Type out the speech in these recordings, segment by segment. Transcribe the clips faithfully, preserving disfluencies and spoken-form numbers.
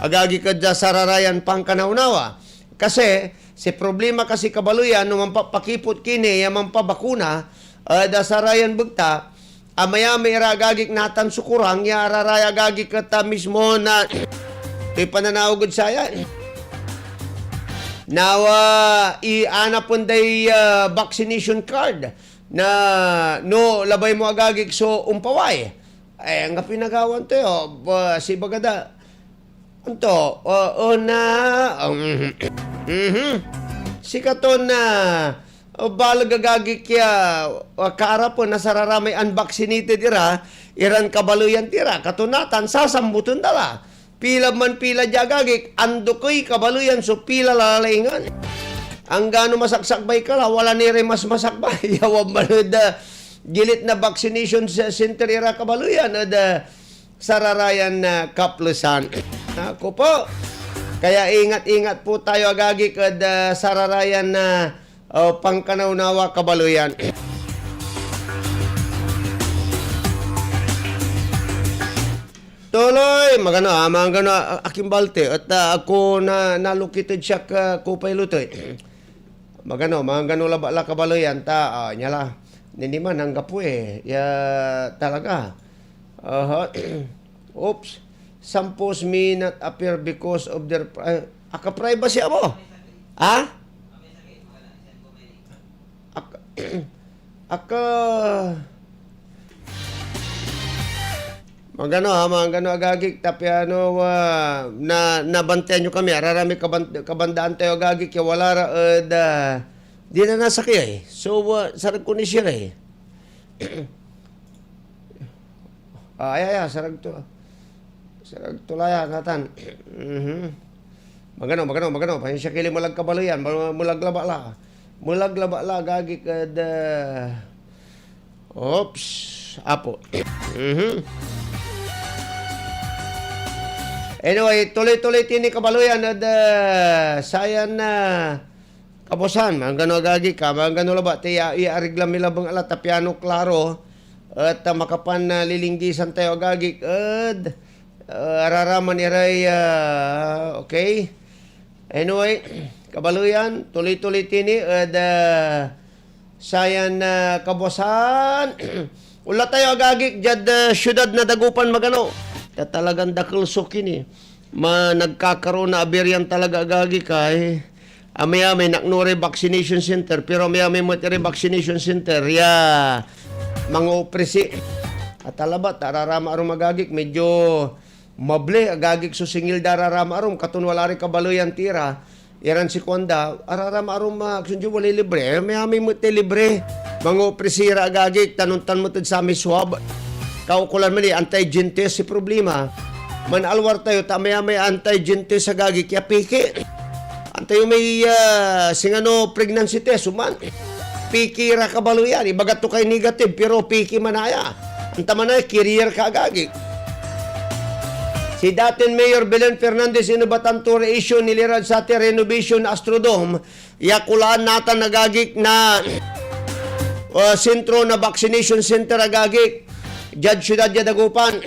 agagik ed, ah, sararayan pankanawnawa. Kasi, si problema kasi, kabaleyan, no manpapakipot ki ni ya manpabakuna, ah, ed sarayan bekta, amayamay ira agagik natan so kurang ya araraya agagik et, ah, mismo na, toy pananawag ed saya. Nawa, ianapen day, ah, vaccination card na no labay mo agagik so ompaway. Eh, anggapoy nagawa tayo, ba, si bagada. Anto? O, o na, um, mhm. Sikaton, ah, o, baleg agagik ya, ah, kaarapen na sararamay unvaccinated ira, iran kabaleyan tira. Kato natan, sasamboten da la. Pila man pila dia agagik, andokey kabaleyan so pila lalaingen. Anggano masaksakbay ka la, wala ni ray mas masakbay. Yawan man ed, ah, gilit na vaccination ce-, center ira kabaleyan ed, ah, sararayan, ah, kaplesan. Ako po. Kaya ingat-ingat po tayo, agagik, ed, ah, sararayan, ah, ah, pankanawnawa kabaleyan. Tuloy, magano, ah, magano, ah, akin balte, et, ah, ako na, nalokit ed siak, ah, kopay lutoy. Magano, magano laba-, la kabaleyan, ta, ah, nia la. Nini man, anggapo, eh. Ya, talaga. Aha. Oops. Some posts may not appear because of their pri-, ah, aka-privacy amo? Ha? Ak-, aka-, magano, ha, magano, agagik, ta piano, ah, na, nabantayan yo kami, araramay kaban-, kabandaan tayo, agagik, ya wala ra ed, ah, di na nasakey, eh. So, ah, sarag ko ni siya, eh. Ah, aya, aya, sarag to. Sarag to la ya, natan. Mhm. Magano, magano, magano. Pansya ki la, melag kabaleyan, mel-, melag laba la. Melag laba la, agagik ed, ah, oops, apo. Mhm. Anyway, tuloy-tuloy tini kabaleyan ed, ah, sayan, ah, kabuasan, manggano agagik, ah, manggano labat, ya, ya arigla mi labay la, ta piano klaro, et, ah, makapan, ah, lilinggisan tayo agagik, ed, ah, araraman iray, ah, okay? Anyway, kabaleyan, tuloy-tuloy tini, ed, ah, sayan, ah, kabuasan. Onla tayo agagik diad, ah, siudad na Dagupan, magano. Ta talagan dakel so kini. Ma-, nagkakaroon na abiryan talaga, agagik, ay. Amay-amay, nakno ray vaccination center, pero amay-amay met iray vaccination center ya mangopresi. At alabat, ararama arum, agagik, medyo mable, agagik, so singil da, ararama arum, katon wala ray kabaleyan tira. Iran si kuanda, ararama arum, ah, Action Joe, walay libre. Eh, amay-amay met tay libre. Mangopresi ra, agagik, tan ontan met ed samay swab. Kaukolan man ni antigen test si problema. Manalwar tayo, ta amay-amay antigen test, agagik, ya piki. Antayo may, ah, singano pregnancy test, oman. Piki ra kabaleyan, ibaga to kay negative, pero piki manaya. Anta manaya, carrier ka, agagik. Si datin Mayor Belen Fernandez, inebatan to ray issue nilirad satay renovation na Astrodome, ya kulaan natan, agagik, na, uh, sentro na vaccination center, agagik, diad siudad ya Dagupan.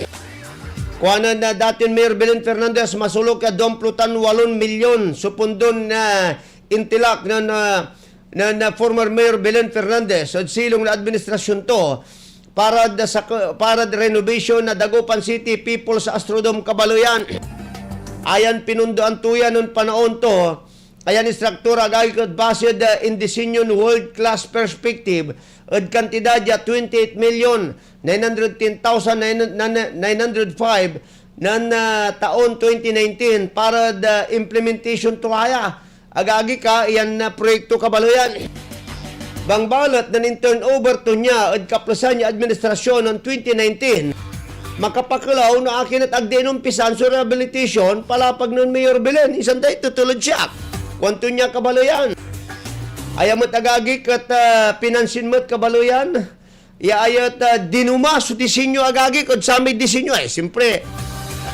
Kuanen na datin Mayor Belen Fernandez, masolok ya duamplo tan walon milyon so pondon, uh, intilak nen, uh, nen, uh, former Mayor Belen Fernandez ed silong na administrasyon to para da sa, para da renovation na Dagupan City People's Astrodome, kabaleyan. Ayan, pinondoan to yan nen panaon to. Ayan, instruktura, agagik, et base ed, uh, indisenyon world-class perspective ed kantidad ya twenty-eight million nine hundred ten thousand nine hundred five nen, ah, taon twenty nineteen para ed implementation to aya. Agagik, iyan, ah, proyekto, kabaleyan. Bangbalet nen in-turnover to nia ed kaplesan ya administrasyon nen twenty nineteen, makapakelaw no akin et agda inumpisan so rehabilitation, palapag nen Mayor Belen, insan da itetulod siak. Kuanto nia, kabaleyan. Aya met, agagik, et, ah, pinansin met, kabaleyan, ya aya et, ah, dinuma so disenyo, agagik, ed samay disenyo. Eh, siyempre,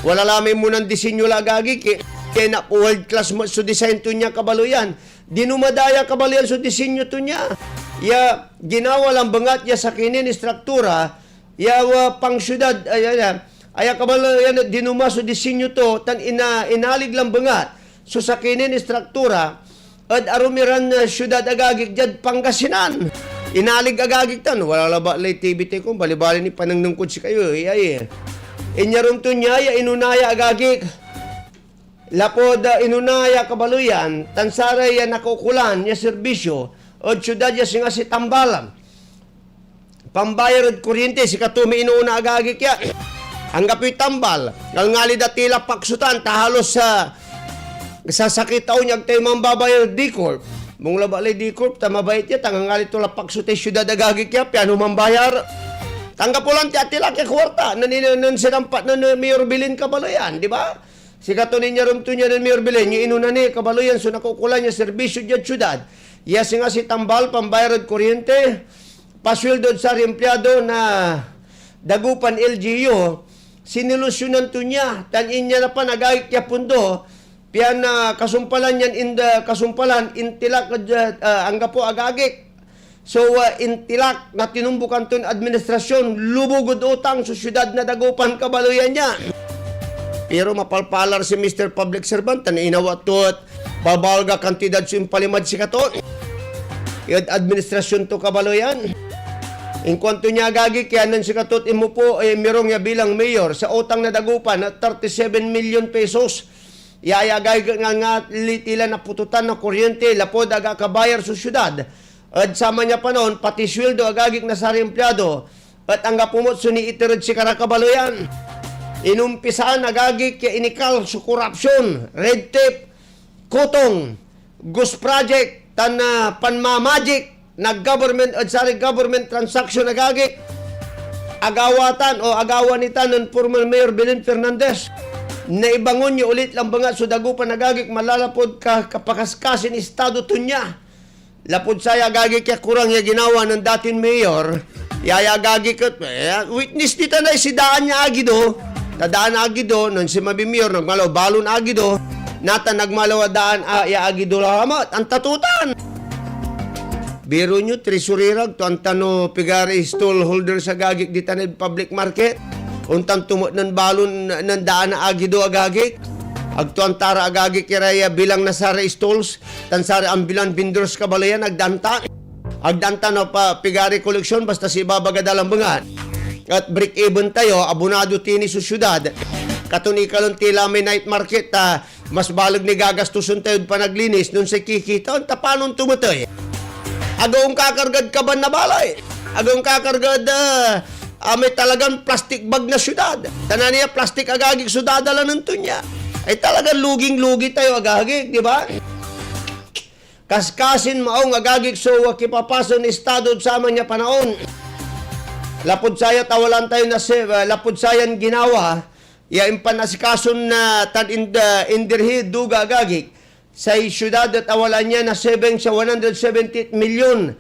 wala la may munan disenyo la, agagik, eh. Kaya na world class met so design to nia, kabaleyan. Dinuma da ya, kabaleyan, so disenyo to nia. Ya ginawa lan bengat ya sakey nin istruktura, ya, ah, pangsiudad, ay, ay, ah, Aya kabaleyan et dinuma so disenyo to tan ina-, inalig lan bengat so sakey nin istruktura ed arum iran, eh, siudad, agagik, diad Pangasinan. Inalig, agagik, tan wala labat lay T V tayo kon balibali ni panengneng kod sikayo, eh, ay, eh. Inyarum to nia ya inona ya, agagik. Lapud, ah, inona ya kabaleyan tan saray, ah, nakaukolan ya serbisyo ed siudad ya singa si tambal, pambayar ed kuryente, sikato may inoona, agagik, ya. Anggapoy tambal, ngalngali da ti la paksotan, ta halos, ah, sa sakey taon ya ag tayo mambabayar ed D-Corp. Mong labat lay D-Corp, ta mabait ya, ta ngalngali to la paksotay siudad, agagik, ya, piano mambayar. Ta anggapo lan ti atilak ya kuarta, nen, nen, nen sinampat nen, nen Mayor Belen, kabaleyan, di ba? Sikato nin inyarum to nia nen Mayor Belen, ya inona ni, kabaleyan, so nakaukolan ya serbisyo diad siudad. Ya singa si tambal, pambayar ed kuryente, pasueldo ed saray empleyado na Dagupan L G U, sinilusyonan to nia, tan inyarapan, agagik, ya pondo, pian, ah, kasumpalan yan ind-, ah, kasumpalan, intilak ed, ah, anggapo, agagik. So, ah, intilak na tinumbokan ton administrasyon, lubog ed utang so siudad na Dagupan, kabaleyan, ya. Pero mapalpalar si Mister Public Servant tan inawa to et babalga kantidad so impalimad sikato ed administrasyon to, kabaleyan. Inkuanto nia, agagik, ya nen sikato et inmupo, eh, inmirong ya bilang mayor, so utang na Dagupan et thirty-seven million pesos. Ya, ya, agagik, ngalngali ti la naputotan na kuryente lapud ag akabayar so siudad. Ed saman ya panaon, pati sueldo, agagik, na saray empleyado et anggapo met so niiter ed sikara, kabaleyan. Inumpisaan, agagik, ya inikal so korupsyon, red tape, kotong, ghost project, tan, ah, panmamagic na government ed saray government transaction, agagik. Agawa tan o agawa ni tan nen former Mayor Belen Fernandez. Naibangon ya olit labat so Dagupan, agagik, manlalapud ka-, kapakaskasin estado to nia. Lapud saya, agagik, ya kurang ya ginawa nen datin mayor, ya, ya agagik et, eh, witness ditan ay si Daan ya Aguido. Ta Daan Aguido, nen sinmabiy mayor, nagmaliw balon Aguido. Natan nagmaliw a Daan, ah, ya Aguido lamet, anta to tan. Biro nyo, treasurer, agto anta no pigaray stall holders, agagik, ditan ed public market. Ontan to met nen balon, nen Daan a Aguido, agagik. Agto anta ra, agagik, iray, ah, bilang na saray stalls tan saray ambulant vendors, kabaleyan, agda anta. Agda anta no pa-, pigaray koleksyon, basta si ibabaga da labat et break even tayo, abonado ti ni so siudad. Katon ikalon ti la may night market, ta mas baleg ni gagastusen tayod panaglinis nen say kikitaen, ta panon tumetey? Aga onkakargad kaban na balay. Aga onkakargad, ah, ah, may talagan plastic bag na siudad. Ta nania plastic, agagik, so dadalanen to nia. Ay talagan luging-lugi tayo, agagik, di ba? Kaskasin maong, agagik, so, ah, kipapasen estado ed saman ya panaon. Lapud saya, tawalan tayo na se-, ah, lapud sayan ginawa ya impanasikason na tan ind-, ah, indirhi duga, agagik, say siudad et awalaan ya na savings ya one hundred seventy-eight million.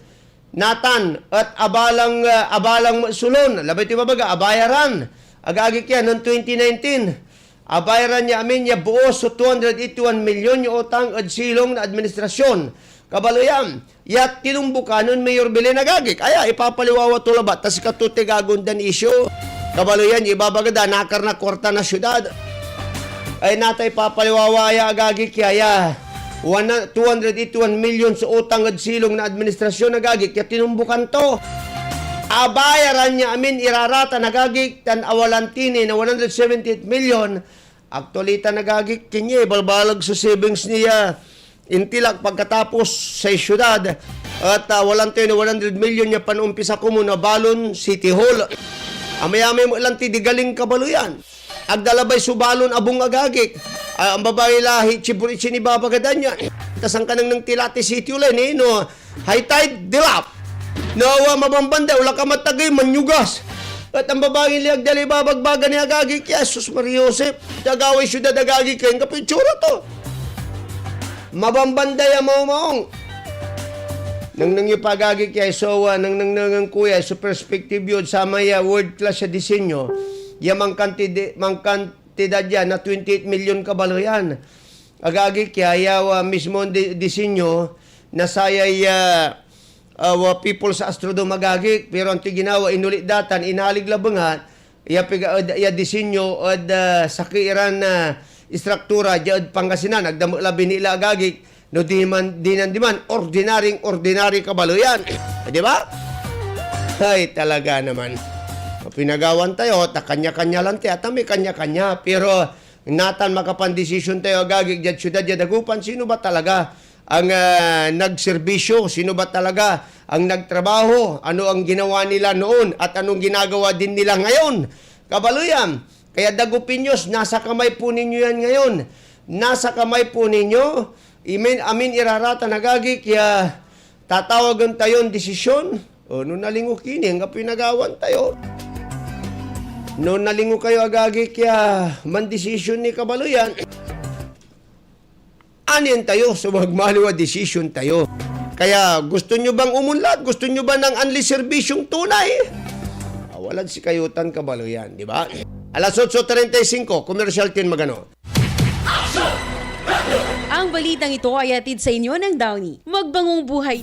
Natan et abalang, ah, abalang met so loan. Labay ti babaga, abayaran. Agagik, ya nen twenty nineteen. Abayaran ya amin ya buos so two hundred eighty-one million ya utang ed silong na administrasyon. Kabaleyan, ya tinumbokan nen Mayor Belen, agagik. Aya, ipapaliwawa to labat, ta sikato ti gagondan isyu. Kabaleyan, ibabaga da, nakar na kuarta na siudad. Ay natan ipapaliwawa ya, agagik, ya, ya one, two hundred eighty-one million so utang ed silong na administrasyon, agagik, ya tinumbokan to. Abayaran ya amin iraratan, agagik, tan awalaan ti ni na one hundred seventy-eight million. Aktualitan, agagik, kanya ibalbaleg so savings niya. Intilak pagkatapos say siudad et, ah, awalaan tayo na one hundred million ya panumpisa komun na balon City Hall. Amayamay met lan ti di galing, kabaleyan. Agda labay so balon abung, agagik. Ah, ambabawi la, hi Chief Richie, ibabaga da nia. Ta sankanengneng ti la ti sitio la, ni, no, high tide, dilap. No, ah, mabambanda, wala ka matagey, manyugas. Et ambabawi la, agda la ibabagbaga ni, agagik, ya, Jesus Maria Joseph. Agaway siudad, agagik, ya anggapoy itsura to. Mabambanda ya mawmaong. Nengneng yo pa, agagik, ya so, ah, nengnengnengen ko ya so perspective yo ed samay, ah, world class ya disenyo. Ya mankanti-, mankantidad ya na twenty-eight million, kabaleyan. Agagik, ya, ya, ah, mismon di-, disenyo na sayay, ah, ah, wa People's Astrodome, agagik, pero antoy ginawa, inulit da tan inalig labat ya piga-, ed, ya disenyo ed, ah, sakey iran, ah, istruktura diad Pangasinan. Agda met la binila, agagik, no di man, dinan diman, ordinaring ordinary, kabaleyan. Di ba? Ay, talaga naman. Pinagawan tayo, ta kanya-kanya lanti, ata may kanya-kanya. Pero natan makapandesisyon tayo, agagik, diad siudad, diad agew, sino ba talaga ang, ah, nagserbisyo? Sino ba talaga ang nagtrabaho? Ano ang ginawa nila noon at anong ginagawa din nila ngayon? Kabaleyan, kaya dagopin yo, nasa kamay po ninyo yan ngayon. Nasa kamay po ninyo. Amin, amin iraratan, agagik, ya tatawagen tayon desisyon. O, no nalingo ki ni, anggapoy nagawan tayo. No nalingo kayo, agagik, ya mandesisyon ni, kabaleyan, anien tayo so magmaliw a desisyon tayo. Kaya gusto nyo bang umunlad? Gusto nyo ba ng anli serbisyong tunay? Ah, walad sikayo tan, kabaleyan, di ba? Alas otso treinta y cinco, commercial tin magano. Ang balitang ito ay hatid sa inyo ng Downy. Magbangong buhay.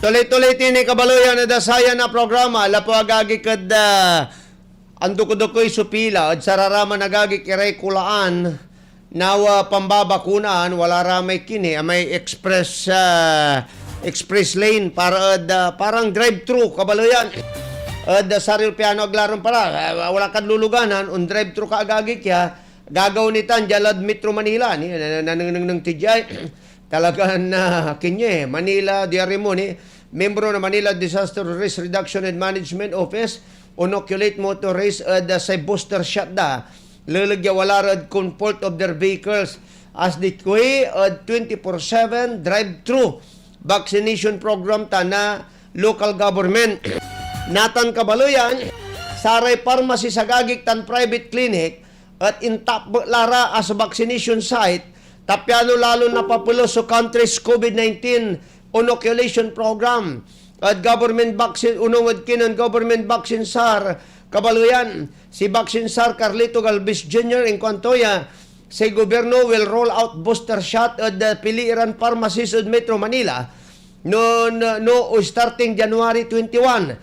Tuloy-tuloy tini kabaloyan ed sayan a programa, lapu agagik ed, ah, andukudukoy so pila ed sararaman agagik iray kulaan na, ah, pambabakunaan, wala ra may kini, ah, may express, ah, express lane para ed, ah, parang drive-thru, kabaloyan. Ed, ah, saril piano aglaron para, ah, wala kad luluganan, on drive-thru ka agagik ya, gagawa ni tan, dia lad Metro Manila, ni, na, na, nanengneng ti diay, talagan, ah, kinye, Manila, diari mo ni, membro na Manila Disaster Risk Reduction and Management Office, inoculate motorist ed, ah, say booster shot da, leleg ya wala rad comfort of their vehicles, as di kue ed twenty-four seven drive-thru vaccination program ta na local government. Natan kabaloyan, saray pharmacies agagik tan private clinic et intap met la ra as vaccination site, ta piano lalon napapeles so country's COVID nineteen inoculation program. Ed government vaccine, onung ed kinen government vaccine sar, kabaloyan, si vaccine sar Carlito Galvez Junior inkuanto ya, say gobyerno will roll out booster shot ed, uh, pili iran pharmacies ed Metro Manila no, no, no starting January twenty-one.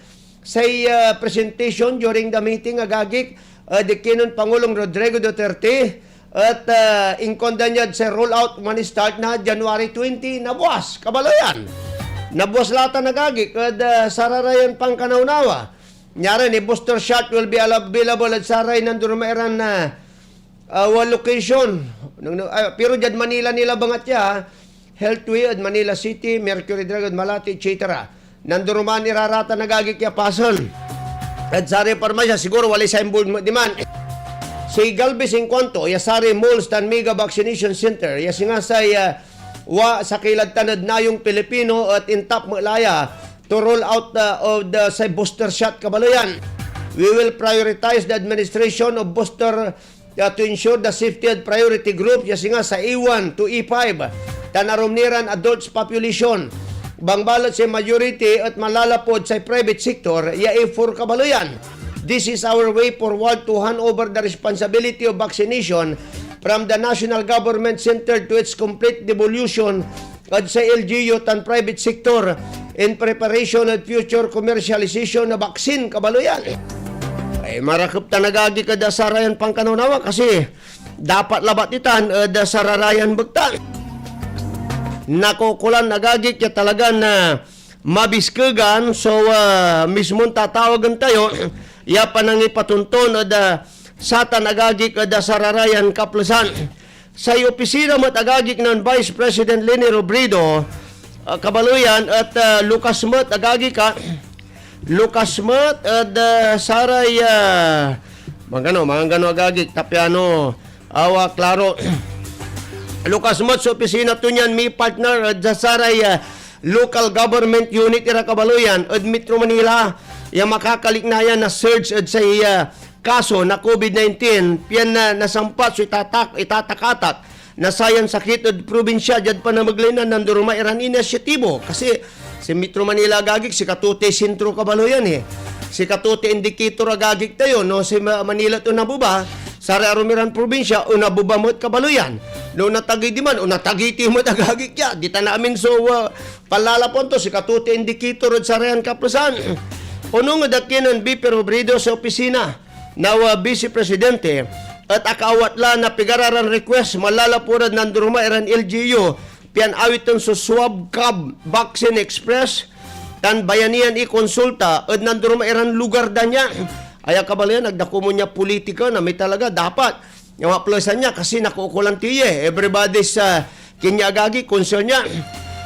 Say, uh, presentation during the meeting, agagik, uh, di kinen Pangulong Rodrigo Duterte, et, uh, inkuanda niad say rollout man start na January twenty, nabuas, kabaloyan. Nabuas la tan agagik ed, uh, sararayan pankanawnawa. Nyari ni booster shot will be available ed saray nanduruma iran, uh, ah, wa location. Nang, nang, ah, pero diad Manila ni labangat ya, ha? Healthway ed Manila City, Mercury Drug ed Malate, et cetera. Nanduruman iraratan agagik ya pasel ed saray parmasya, siguro walay signboard met diman. Si Galvez inkuanto ya saray malls tan mega vaccination center ya singa say, ah, wa sakey lad tan ed nayong Pilipino et intap met la ya to roll out, ah, of the say booster shot, kabaloyan. We will prioritize the administration of booster uh, to ensure the safety of priority groups, ya singa sa A one to A five, tan arum ni ran adults population. Bangbalet say majority et manlalapud say private sector ya A four, kabaloyan. This is our way forward to hand over the responsibility of vaccination from the national government center to its complete devolution ed say L G U tan private sector in preparation ed future commercialization na vaccine, kabaloyan. Ay, marakep tan agagik ed sarayan pankanawnawa kasi dapat labat itan ed sararayan bektan. Nakokolan agagik ya talagan, ah, mabiskegan so, ah, mismon tatawagen tayo ya panangipatonton ed, ah, satan agagik ed sararayan kaplesan. Say opisina met agagik nen Vice President Leni Robredo, ah, kabaloyan et, ah, lukas met agagik, ah, lukas met ed, ah, saray, ah, manggano, manggano agagik, ta piano, awa, klaro. Lukas met so opisina to nian mipartner ed saray, ah, local government unit ira, kabaloyan, ed Metro Manila ya makakaliknayan na surge ed say, ah, kaso na COVID nineteen, pian na, nasampat so itatak-, itatakatak na sayan sakit ed probinsya diad panamegley na nanduruma iran inisyatibo. Kasi si Metro Manila agagik, sikato tay sentro, kabaloyan, eh. Sikato tay indicator agagik tayo, no? Si Ma-, Manila to nabuba, saray arum iran probinsya, o nabuba met, kabaloyan. No natagey diman, o natagey ti met agagik ya. Di ta namin so, ah, panlalapuan to, sikato tay indicator ed sarayan kaplesan. Onung ed kinen V P Robredo sa opisina na, ah, Vice Presidente, et akaawat la na pigararan request manlalapud ed nanduruma iran L G U, pian awiten so Swab Cab Vaccine Express tan Bayanihan iKonsulta ed nanduruma iran lugar da nia. Aya, kabaloyan, agda komun ya politika na may talaga dapat ya maplesan nia kasi nakokolan ti ya, eh. Everybody's, ah, Kenya agagi, concern nia.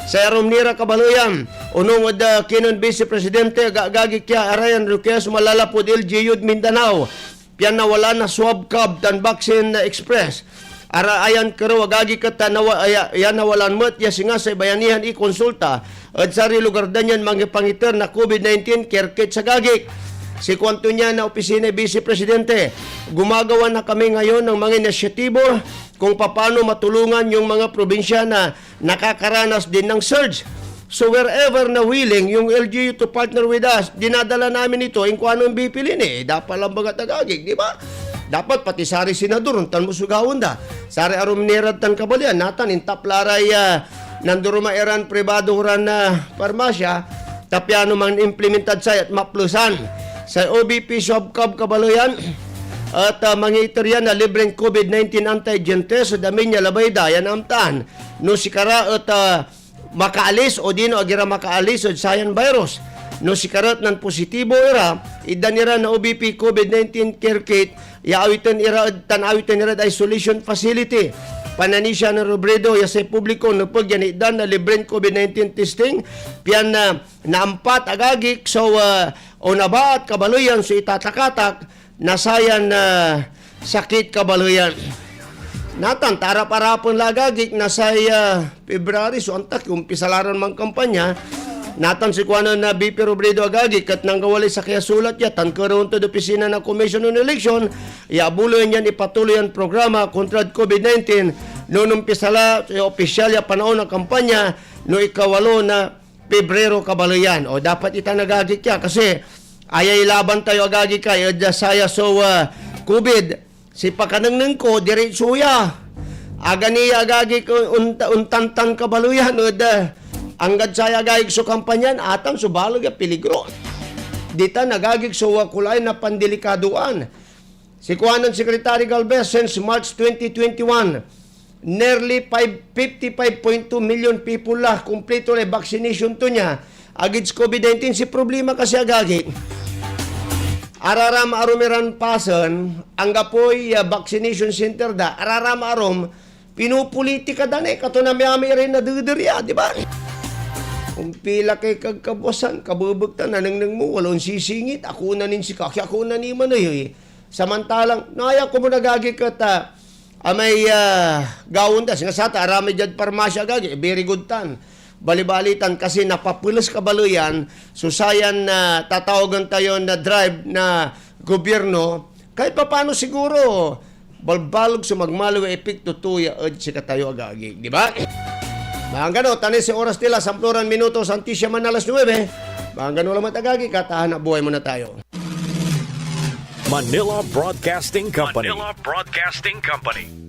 Say arum ni ra, kabaloyan, onung ed, ah, kinen Vice Presidente, aga-, agagi kya arayan request manlalapud L G U ed Mindanao, pian nawalan na Swab Cab tan Vaccine Express. Ara ayan kerew agagi ket ta nawa-, aya-, ya nawalan met ya singa say Bayanihan iKonsulta ed saray lugar da nian mangipangiter na COVID nineteen care kits agagik. Si kuanto nia na opisina Vice Presidente, gumagawa na kami ngayon ng mga inisyatibo kung papaano matulungan yung mga probinsya na nakakaranas din ng surge. So wherever na willing yung L G U to partner with us, dinadala namin ito, inkuan ng V P Leni, eh, dapat lang bagat agagik, di ba? Dapat pati saray senador, ontan mo so gawaen da. Saray arum ni ra tan kabaloyan, natan, intap la ray, ah, nanduruma iran pribado ran, ah, parmasya, ta piano man-implementad saya et maplesan. Say O B P Subcom kabaleyan et, ah, mangiiter ya na libreng COVID nineteen antigen test ed amin ya labay da ya naamtaan no sikara et, ah, makaalis odino ag ira makaalis ed sayan virus. No sikara et nanpositibo ira, itdan ira na O B P COVID nineteen care kit ya awiten ira ed, tan awiten ira ed isolation facility. Pananisia nen Robredo ya say publiko nepeg ya naitdan na libren COVID nineteen testing, pian, ah, naampat, agagik, so, ah, onabat kabaleyan so itatakatak na sayan, ah, sakit kabaleyan. Natan, ta arap-arapen la, agagik, na say, ah, February, so antak, umpisa la ran mankampanya. Natan, si kuanen na V P Robredo, agagik, et nanggawa lay sakey a sulat ya, tan kerewen tod opisina na Commission on Election, ya abuloyan yan ipatuloy yan programa kontrad COVID nineteen, no numpisa la so opisyal ya panaon na kampanya, no ikawalo na Pebrero kabaleyan. O, dapat itan, agagik, ya, kasi ayay laban tayo, agagik, ay, ed saya so, ah, COVID. Si pakanengneng ko, diretso ya. Agani ya, agagik, un-, ontantan kabaleyan ed, ah, anggad saya, agagik, so kampanyan, atan so baleg ya peligro. Ditan, agagik, so, ah, kulay na pandilikadoan. Si kuanen Secretary Galvez, since March twenty twenty-one, nearly five, fifty-five point two million people la kumplito lay vaccination to nia against COVID nineteen. Si problema kasi, agagik, araram arum iran pasen, anggapoy, ah, vaccination center da, araram arum, pinopolitika da ni, kato na miami iray nadeder ya, di ba? Kumpila kay kagkabuasan, kabebektan, nanengneng mo, wala onsisingit, ako na nin sika, kaya ako na ni maney, eh. Samantalang, naya komun, agagik, et, ah, amay, ah, gawaen da, singa satan, aramay diad parmasya, agagik, very good tan. Balibali tan, kasi napapeles kabaleyan so sayan, ah, tatawagen tayon na drive na gobyerno, kahit papano siguro, balbaleg so magmaliw a epekto to ya ed sikatayo, agagik, di ba? Manggano, tan say oras ti la, samploran minuto, santi siya man alas nuebe. Manggano lamet, agagik, katahan a buhay muna tayo. Manila Broadcasting Company. Manila Broadcasting Company.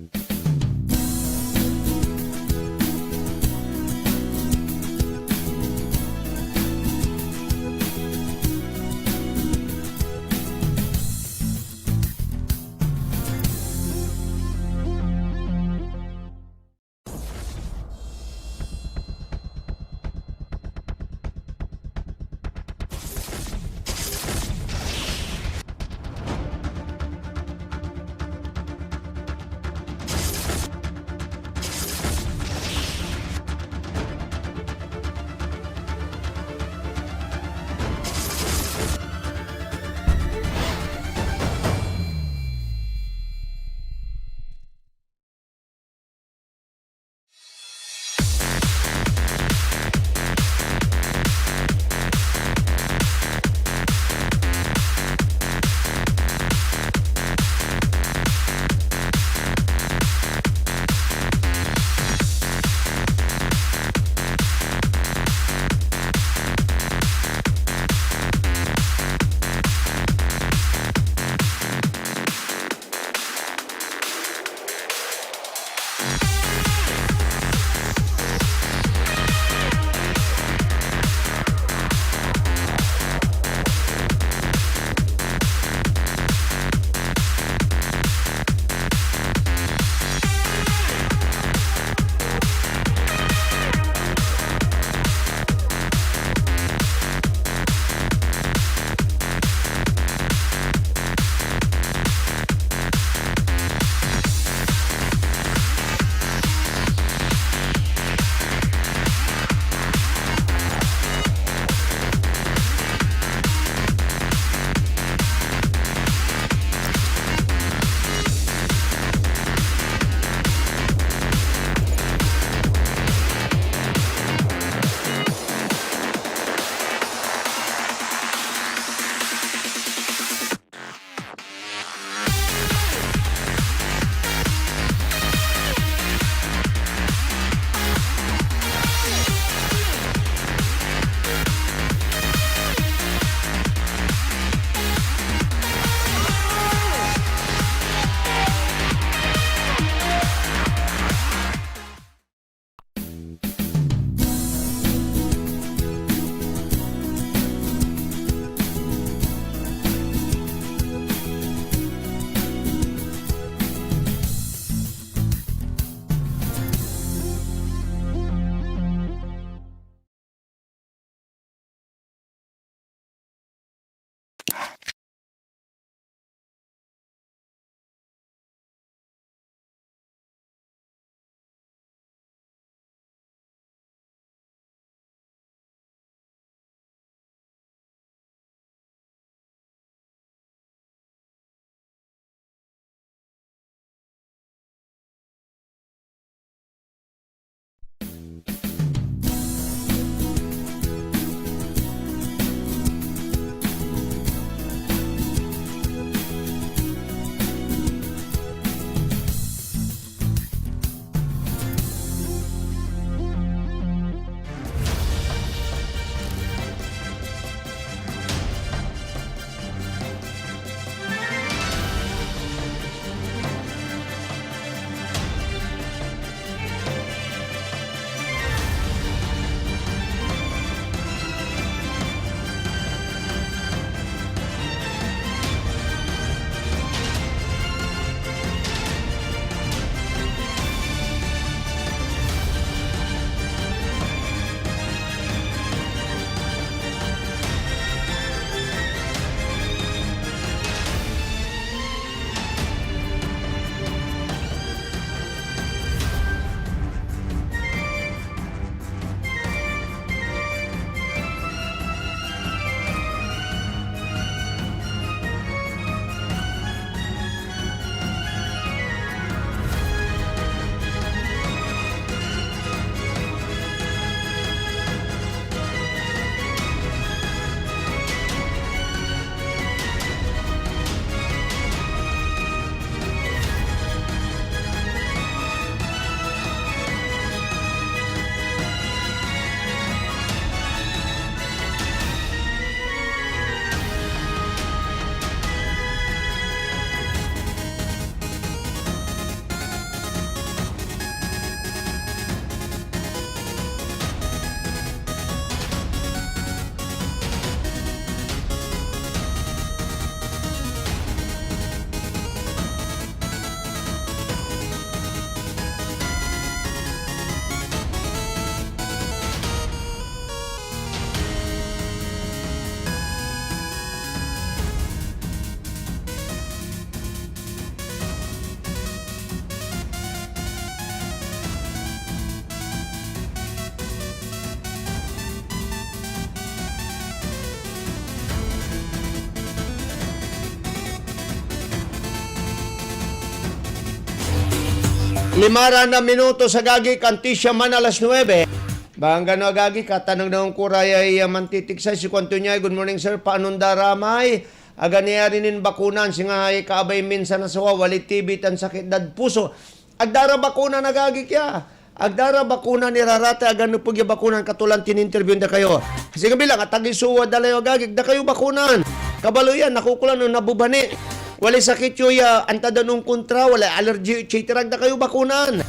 Lima ra na minutos, agagik, antis ya man alas nuebe. Bangga no, agagik, katanengneng ko ra yay, ah, mantitiksay, si kuanto niya, "Good morning, sir. Paanon da ra may aganiari nin bakunan, singa hay kaabay minsan asawa, walay T B tan sakit dad puso?" Agda ra bakunan, agagik ya. Agda ra bakunan, irarata, aga nepeg ya bakunan, katulan tin-interview da kayo. Kasi nga bilang, atagey so wad da layo, agagik, da kayo bakunan. Kabalo yan, nakukulan o nabebani. Walay sakit yo ya, anta dan onkontra, walay allergy, et cetera, agda kayo bakunan.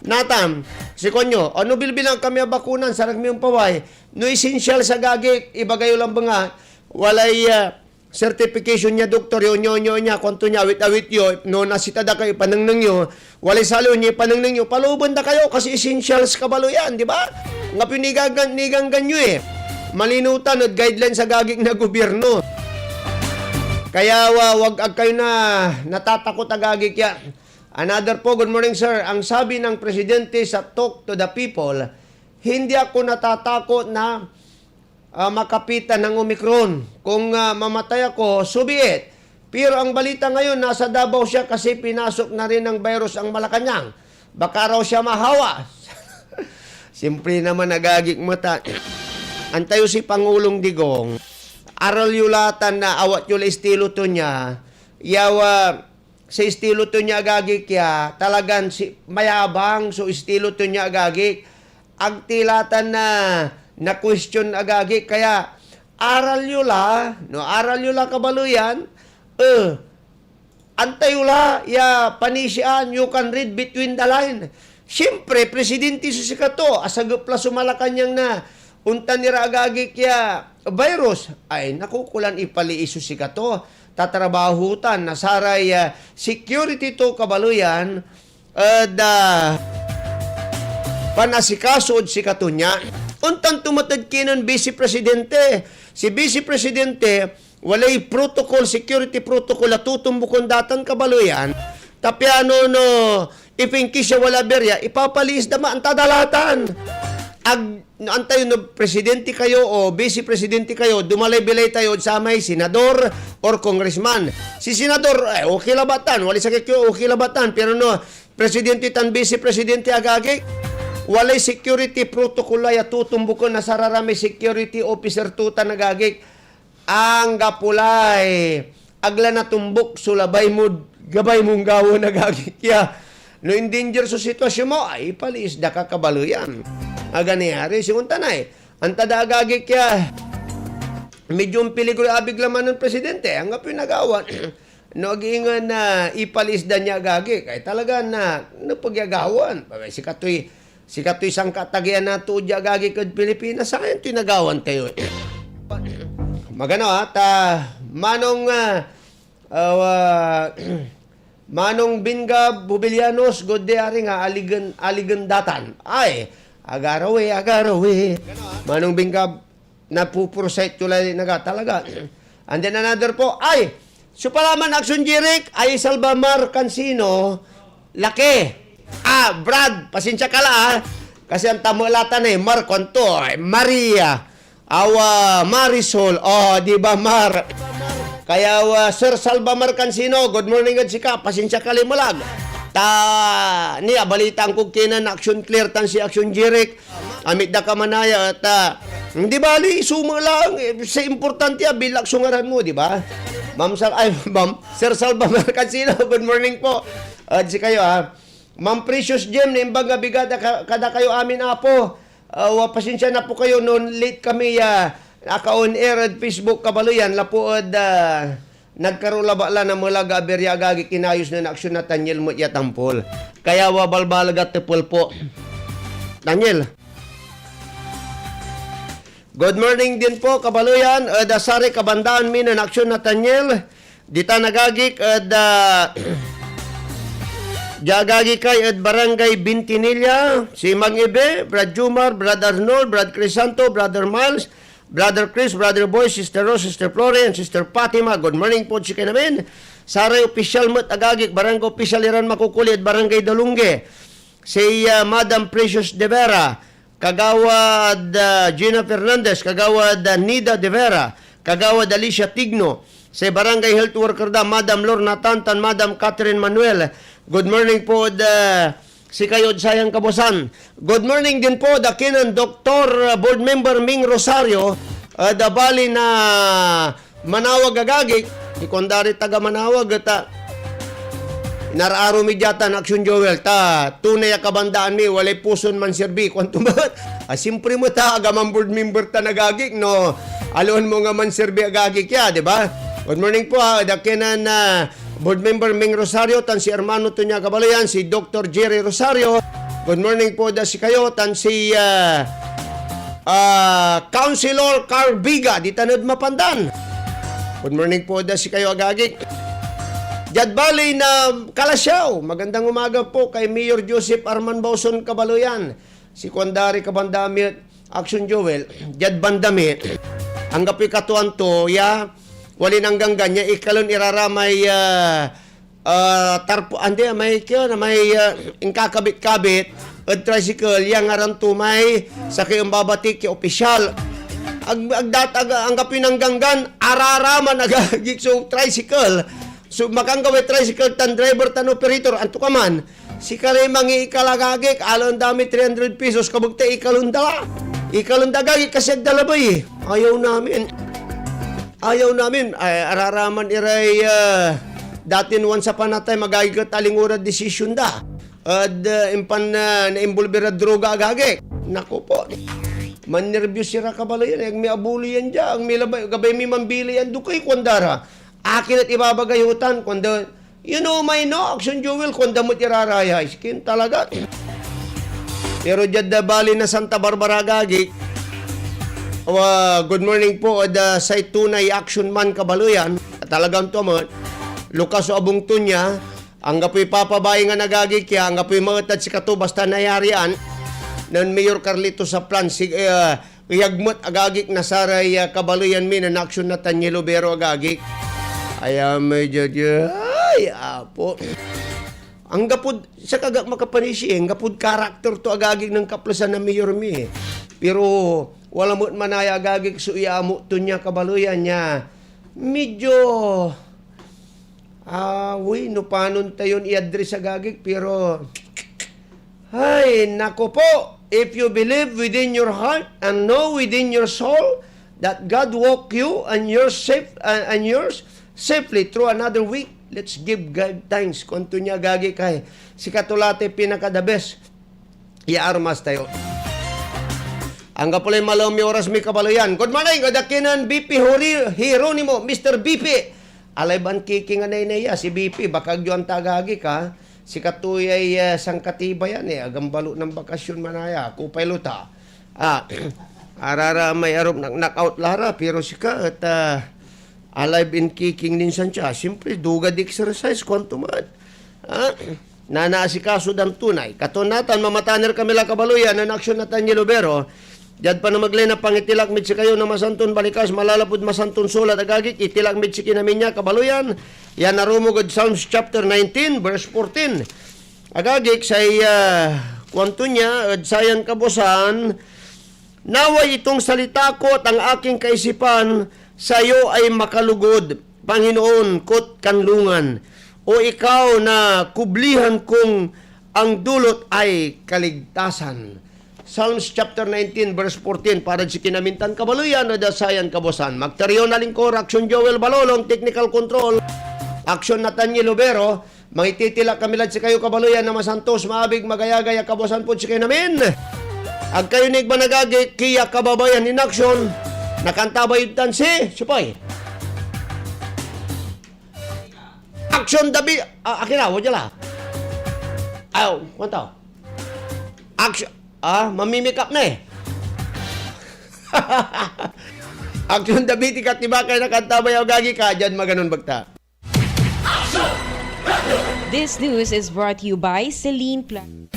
Natan, si kuanyo, ano bilbilang kami a bakunan, sarag mi ompaway. No essential sa agagik, ibaga yo lang benga, walay, ah, certification ya doktor yo, nyo, nyo, nya, kuanto nya, awit-awit yo, no nasita da kayo, ipanengneng yo, walay salo nya, ipanengneng yo, palooben da kayo, kasi essentials, kabalo yan, di ba? Nga piniganggan, niganggan yo eh. Malinutan ed guidelines, agagik, na gobyerno. Kaya wa, wag ag kayo na natatakot, agagik, ya. Another po, good morning, sir. Ang sabi ng presidente sa Talk to the People, "Hindi ako natatakot na ah, makapitan ng Omicron. Kung, ah, mamatay ako, so be it. Pero ang balita ngayon, nasa Davao siya kasi pinasok na rin ng virus ang Malacañang. Baka raw siya mahawa." Siyempre naman, agagik, mata. Antayo si Pangulong Digong. Aral yo la tan na awat yo la estilo to nya. Yawa, sa estilo to nya, agagik, ya, talagan si, mayabang so estilo to nya, agagik. Ag ti la tan na, na-question, agagik. Kaya aral yo la, no, aral yo la, kabaloyan. Eh, antayo la ya panisiaan, you can read between the line. Siyempre, presidente so sikato, asagep la so Malacañang na ontan ira, agagik, ya virus. Ay, nakukulan ipaliis so sikato. Tatrabaho tan na saray, ah, security to, kabaloyan, ed, ah, panasikaso ed sikato nia. Ontan to met ed kinen Vice Presidente. Si Vice Presidente, walay protocol, security protocol a totombuken da tan, kabaloyan. Ta piano no, if in case ya wala aberya, ipapaliis da man, anta da la tan. Ag, no, antayo no presidente kayo o vice presidente kayo, dumalay-bilay tayo ed samay senador or congressman. Si senador, eh, okay labat tan, walay sakit yo, okay labat tan. Pero no, presidente tan vice presidente, agagik, walay security protocol la ya totombuken na sararamay security officer to tan, agagik. Anggapo lay ag la natumbok so labay mod gabay mon gawaen, agagik, ya. No in-danger so sitwasyon mo, ay, ipaliis da ka, kabaloyan. Aga nayari, sigunta nay. Anta da, agagik, ya. Medyo ompeligro abig laman nen presidente, anggapoy nagawa. No ag ingen na ipaliis da nia, agagik, ay talaga na nepeg ya gawaen. Sikatoy, sikatoy sankaatagean na too dia, agagik, ed Pilipinas, sayan toy nagawan tayo. Magano, ah, ta Manong, ah, ah, wa-, Manong Binga Bubilianos, good day, Ari, nga aligen, aligen datan. Ay, agarawi, agarawi. Manong Binga, napupursight yo lay naga, talaga. And then another po, ay, so pala man, Action Jeric, ay Salvamar Cansino, laki. Ah, Brad, pasensya ka la, ah. Kasi ang tama latan eh, Mar, kuanto, ay, Maria, awa, Marisol, oh, di ba, Mar? Kaya, ah, Sir Salvamar Cansino, good morning ed sika, pasensya ka la, melag. Ta, ni, abalitaan ko kinen Action Claire tan si Action Jeric, amit da ka manaya, et, ah, di bali, isuma lang. Eh, sa importante, ah, Bilak so ngaran mo, di ba? Ma'am Sal-, ay, Ma'am, Sir Salvador Cansino, good morning po. Ed sikayo, ah. Ma'am Precious Gem, naimbag a bigat a ka-, kada kayo amin, Apo. Ah, wa-, pasensya na po kayo no late kami, ah, naka-on air ed Facebook, kabaloyan, lapu ed, ah, nagkaroon labat la na melag a aberya, agagik, inayos nen Action Nathaniel met ya tampol. Kaya wa balbaleg a tepel po. Daniel. Good morning din po, kabaloyan, ed, ah, saray kabandaan mi nen Action Nathaniel. Ditan agagik ed, ah, dia agagik kay ed Barangay Bintinilla, si Mang Ibe, Brad Jumar, Brad Arnold, Brad Crisanto, Brother Miles, Brother Chris, Brother Boy, Sister Rose, Sister Flore, and Sister Fatima. Good morning po ed sikayon amin. Saray opisyal met, agagik, barangay opisyal iran makukuli ed Barangay Dalunge. Si, ah, Madam Precious De Vera, Kagawad, ah, Gina Fernandez, Kagawad, ah, Nida De Vera, Kagawad Alicia Tigno, say barangay health worker da, Madam Lorna Tan, tan Madam Catherine Manuel. Good morning po ed, ah, Sikayod sayan kabuasan. Good morning din po, da kinen Doktor, uh, Board Member Ming Rosario, uh, da bali na manawag agagik, ikondari taga manawag, ta inararo mi diatan, Action Joel, ta tunay a kabandaan mi, walay puson manserbi, kuanto met, ah, simpri met a, agaman board member tan agagik, no? Aliwan mo nga manserbi agagik ya, di ba? Good morning po, ha, da kinen, ah, Board Member Ming Rosario tan si hermano to nia kabaleyan, si Doktor Jerry Rosario. Good morning po da sikayo tan si, ah, ah, Councilor Carl Biga, ditan ed Mapandan. Good morning po da sikayo, agagik. Diad baley na Calasiao, magandang umaga po kay Mayor Joseph Arman Bauson kabaleyan. Si kuandari kabanda mi et, Action Joel, diad banda mi, anggapoy katuan to, ya, walin angganggan ya ikalon iraramay, ah, ah, tarpo, andi, may, kaya na may, ah, inkakabit-kabit ed tricycle, ya ngaran to may sakey embabatik ya opisyal. Ag, ag dat-, ag, anggapoy nangganggan, araraman agagik so tricycle. So, makanggaway tricycle tan driver tan operator, antokaman. Sikaray mangiikal agagik, alaen da may three hundred pesos, kabegtay ikalon da la. Ikalon da agagik, kasi ag da labay. Ayaw namin. Ayaw namin. Ay, araraman iray, ah, datin once upon a time, agagik et alingora desisyon da. Ed, ah, impan, ah, naimbolbi rad droga agagik. Naku po. Mannerbios ira kabaleyan, ag mi abuloyan dia, ag mi labay, gabay mi manbili yan dokey, kuanda ra. Akin et ibabaga yo tan, kuanda, "You know my no, Action Joel," kuanda met ira ra ya, iskin talaga. Pero diad da bali na Santa Barbara, agagik, wa, good morning po, ed, ah, say tunay action man kabaleyan, talagan to met, lukas so abung to nia, anggapoy papabaingan agagik ya, anggapoy maetad sikato, basta nayarian nen Mayor Carlito Saplan, si, ah, Iyag met, agagik, na saray, ah, kabaleyan mi nen Action Nathaniel Obero, agagik. Ay, amay dia, dia. Ay, apo. Anggapod, sakey agak makapanisi, eh. Anggapod karakter to, agagik, nen kaplesan na mayor mi, eh. Pero wala met manaya, agagik, so iyaamut to nia kabaleyan ya. Medyo, ah, wey, no panon tayon i-address, agagik, pero Ay, nako po! If you believe within your heart and know within your soul that God walk you and yours safe, and, and yours safely through another week, let's give God thanks. Kuanto nia, agagik, ay, sikato la tay pinaka-the best ya armas tayo. Anggapo lay malem ya oras mi kabaleyan. Good morning, ed akinen B P Hori-, Jeronimo, Mister B P. Alay ban kiking a naynay ya, si B P, baka agyo anta, agagik, ha. Sikato yay, eh, sangkatibayan, eh, agambalo na bakasyon manaya, kupay luta. Ah, arara may arop nak-, knockout la ra, pero sika et, ah, alive and kicking nin santia. Siyempre, duga di exercise, kuanto man. Ah, nanaasikaso dan tunay. Katon natan, mamataner kami la kabaleyan nen Action Nathaniel Obero. Diad panamegley na pangitilak mid sikayo na masanton balikas, malalapud Masanton Sulat, agagik, itilak mid sikin amin ya kabaleyan, ya narumog ed Psalms chapter nineteen, verse fourteen. Agagik, say, ah, kuanto nia ed sayan kabuasan, "Naway itong salita ko at ang aking kaisipan, sayo ay makalugod, Panginoon ko't kanlungan, o ikaw na kublihan kong ang dulot ay kaligtasan." Psalms chapter nineteen, verse fourteen, para si kinamintan kabaleyan ed sayan kabuasan. Magtarion a lingkor, Action Joel Balolong, technical control, Action Nathaniel Obero, mangititilak kami lad sikayo kabaleyan na masantos, maabig, magayagay a kabuasan pod sikayon amin. Ag kayo nigban, agagik, kiya kababayan nin Action, nakantabay tan si, sipay. Action David, ah, akin na, wadya la. Aw, kuanto? Action, ah, mamimikap na eh. Action David, ikat ni bakay na kanta, bayaw gagi ka, dyan maganon bagta. This news is brought to you by Celine Plus.